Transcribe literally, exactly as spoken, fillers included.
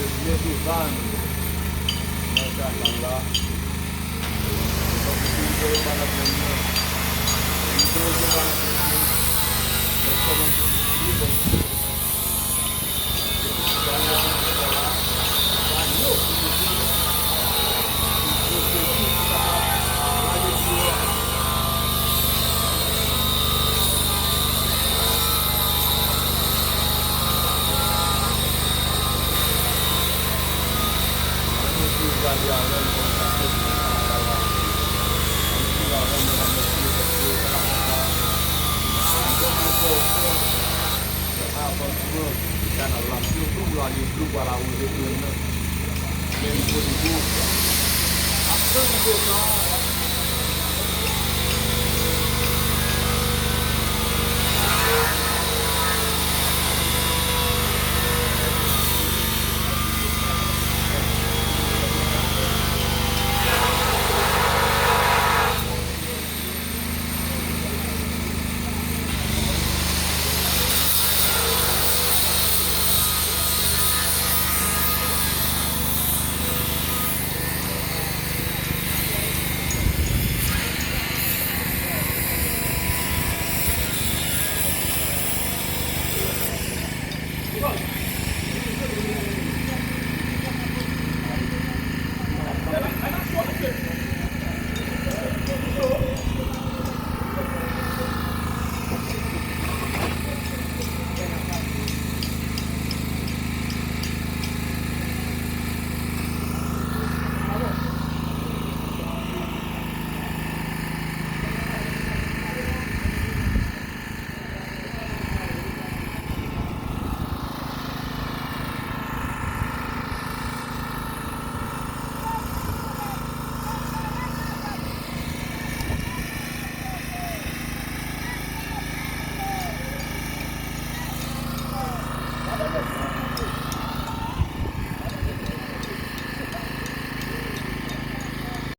Mete ba nou nan kanal la. Donk, si yo pa nan plen nan, si yo pa nan plen nan, yo kòmanse plis. Avansman kanal la, sitou pou lage dlo pou al awoze plen nan. Men kote dlo ap tann dlo sa.